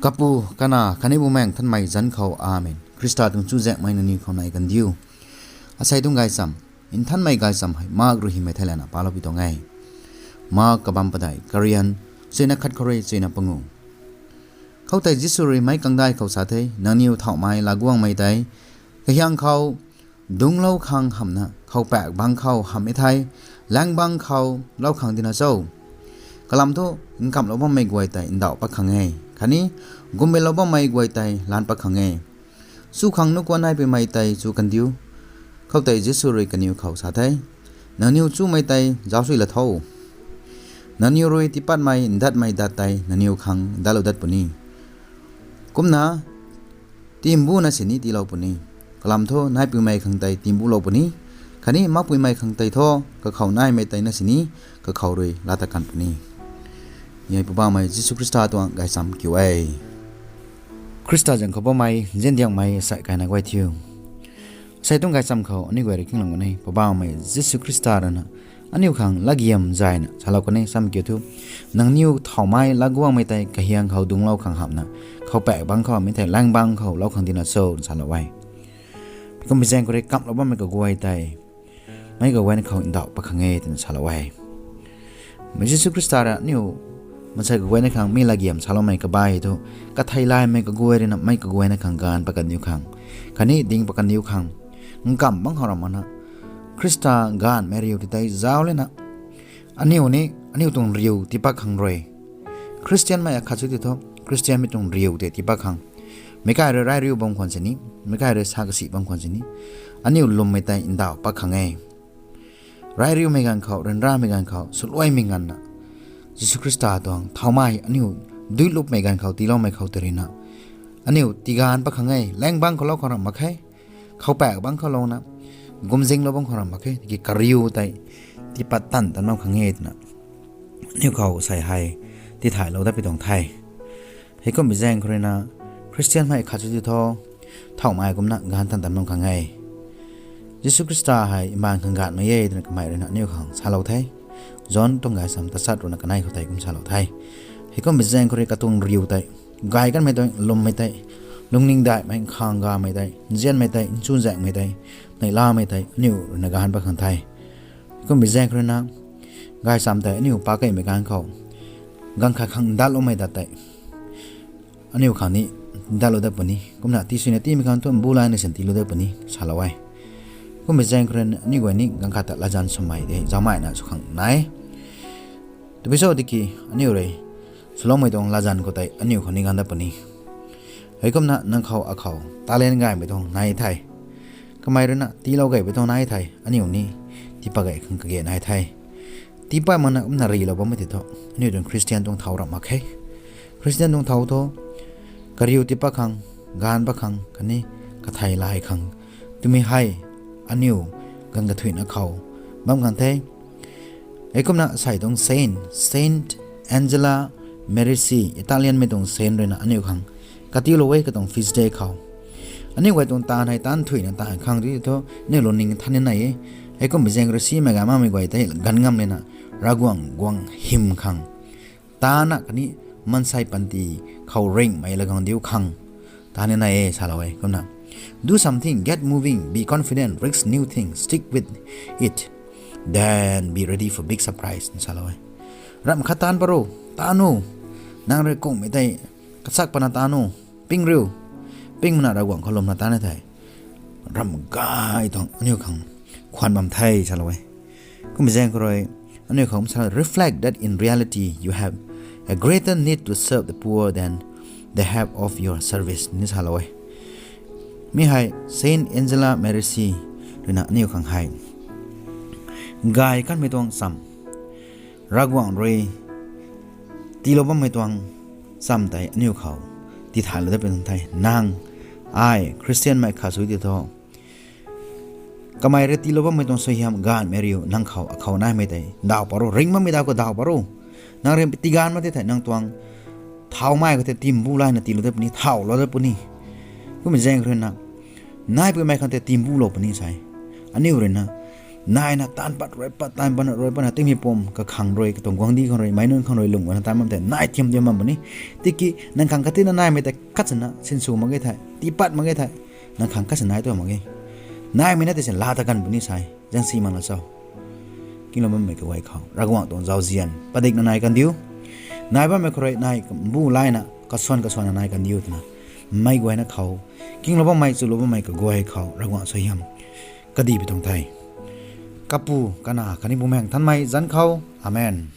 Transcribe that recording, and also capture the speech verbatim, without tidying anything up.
Kapu, Kanac khatni Bumaengh Nthanmei zanc khou, Amen. Khrista tuang chuzaenghmei nangniw khou nai kandiu. Asei tuang gaychamv, Nthanmei Gaychamv hei Mark rui hymei thei lana palou pi tuang e. Mark kabamv padeih, karian chuina khat khou rui chuina panguh. Khoutei Jisu rui meic kangdai khou sa the, Nangniw thauhmei latguangmei tei kahiang khou dungclou khang hamhna, khoupaek bangc khou hamhmei thei, laeng bangc khou lou khang dina cho? Kalam thu, nkamhlou bammei guay tei ndauh pat khang e, khatni gumbinlou bammei guay tei lan pat khang e. Chu khang nuh khwan naipui mei tei chu kandiu. Khoutei Jisu rui kaniw khou sa the, Nangniw chumei tei zauc sui la tho. Nangniw rui tiipatmei ndatmei dat tei nangniw khang datlou dat puni. Kumna, timbuna sini tiilou puni. Kalam thu, naipuimei khang tei timbulou puni, khatni makpuimei khang tei thu, kakhou naimei tei na sini, kakhou rui laa ta kan puni. Hei Poubauhmei Jisu Khrista tuang gaychamv kiu e. Khrista zaeng khou bammei, nziandiangmei sa kaina guay thiu. Asei tuang gaychamv khou aniu guay rui kinglam kan e, Poubauhmei Jisu Khrista rui na aniu khang latgiam zayna salou kan e, sam kiu thu, Nangniw thauhmei latguangmei tei kahiang khou dungclou khang hamhna, khoupaek bangc khou hamhmei thei laeng bangc khou lou khang dina cho, salou e. Kum bi zaeng khou rui nkamhlou bammei kaguay tei meic kaguayna khou ndauh pat khang e twna salou e. Mei Jisu Khrista rui aniu maansei kaguayna khang mi latgiam saloumei kabaih thu, kathei laymei kaguay rui na meic kaguayna khang gaanv pat kandiu khang, khatni ding pat kandiu khang, nkamv bangc khou ramh makna, Khrista gaanvmei riu ti tei zauc lana, aniu ni aniu tuang riu tiipat khang rui, Khristianmei akhat sw ti thu, Khristianmei tuang riu tei tiipat khang, meic kai rui rai riu bam khwan sini, meic kai rui sa kasi bam khwan sini, aniu lwmmei tei ndauh pat khang e. Rai riumei ganv khou, ryanramei ganv khou, swluaimei nganvna, Jisu Khrista tuang thauhmei aniu duilupmei ganv khou tiiloumei khou tei rui na, aniu tiigaanv pat khang e, laeng bangc khou lou khang ramh mak khe, khoupaek bangc khou louna, gumzinglou bangc khou ramh mak khe, tiki kariu tei tiipat tan tan bam khang e twna aniu khou sei hei tithaylou dat pi tuang the. Heikum bi zaeng khou rui na, Khristianmei khat sw ti thu, thauhmei kumna gaanv tan tan bam khang e. Jisu Khrista hei mbaanv khang gaanvmei e twna kamei rui na aniu khang salou the. John tuang gaychamv tachat rui na kanei khou tei kum salou the. Heikum bi zaeng khou rui katuang riu tei, gay kanmei tei, lwmmei tei, lungning daihmei, nkhang gamei tei, nzianmei tei, nchuzaenghmei tei, neihlamei tei aniu rui na gaanv pat khang the. Heikum bi zaeng khou rui na, gaychamv tei aniu pakeymei ganv khou, ganv khat khang ndatloumei dat tei aniu khang ni ndatlou dat puni. Kumna tii suina tiimei khang thu mbu layna sin tiilou dat puni salou e. Kumbi zaeng khou rui aniu guay ni ganv khat ta latzan swmei de zaumeina sw khang nai. Tabui cho tiki aniu rui swloumei tuang latzan khou tei aniu khang ni gaanv dat puni. Heikumna nang khou akhou talent gaymei tuang nai the, kamei rui na tiilou gaymei tuang nai the, aniu ni tiipat gay khang kage nai the. Tiipat makna kumna rilou bammei tei thu, aniu tuang Khristian tuang thau ramh mak khe. Khristian tuang thau thu, kariu tiipat khang, gaanv pat khang khatni kathei lay khang twmei hei aniu ganv kathuina khou bam khang the. Heikumna sei tuang saint, Saint Angela Merici, Italianmei tuang saint rui na aniu khang katiulou e katuang feast day khou. Aniu guay tuang taanv hei taanv thuina taanv khang tu thu aniu lungning than ni nai e. Heikumbi zaeng rui simei gay makmei guay tei ganv ngam lana, Ravguangc guang hym khang, taanna khatni maansei panty khou ringhmei la guang diu khang, taanv ni nai e salou e. Kumna, do something, get moving, be confident, risk new thing, stick with it, then be ready for big surprise, salou e. Ramh khat taanv pat ro, taanv o, nang rui kungmei tei kachak pana taanv o, ping riu, ping mana Ravguangc khou lwmna taanv e thei, ramh gay tuang aniu khang khwan bam the salou e. Kumbi zaeng khou rui aniu khang sa, reflect that in reality you have a greater need to serve the poor than the help of your service ni salou e. Mi hei Saint Angela Merici rui na aniu khang hei gay kanmei tuang cham, Ravguangc rui tiilou bammei tuang cham tei aniu khou tithaylou dat pui tuang the. Nang, ai Khristianmei khat sw ti thu, kamei rui tiilou bammei tuang suaihiam gaanvmei riu nang khou akhou naimei tei ndauh pat ro, ringh bammei da khou ndauh pat ro. Nang rui tiigaanv mak ti thei nang tuang thaumei khou tei timbu layna tiilou dat puni, thaulou dat puni. Kumbi zaeng khou rui na, naipuimei khang tei timbulou puni sei. Aniu rui na Naina taanv pat rui pat, taanv pat rui patna tingmei pum kakhang rui, katuang guangcdic khang rui, meic nunc khang rui lung guangna taanv bam tei nai thiam thiam bam puni. Tiki nang khang katina naimei tei khat sana sinsw mak ge thei, tiipat mak ge thei, nang khang khat sana nai tu mak ge. Naimei na tei sin laa ta kan puni sa e, zaengsi mak na cho. Kinglou bammei kaguay khou Ravguangc tuang zauzian padikna nai kandiu. Nai bammei khou rui nai mbu layna kasuan kasuanna nai kandiu twna, meic guayna khou, kinglou bammei chulou bammei kaguay khou Ravguangc suaihiam kadihpui tuang the. Kapu, Kanac khatni Bumaengh Nthanmei zanc khou. Amen.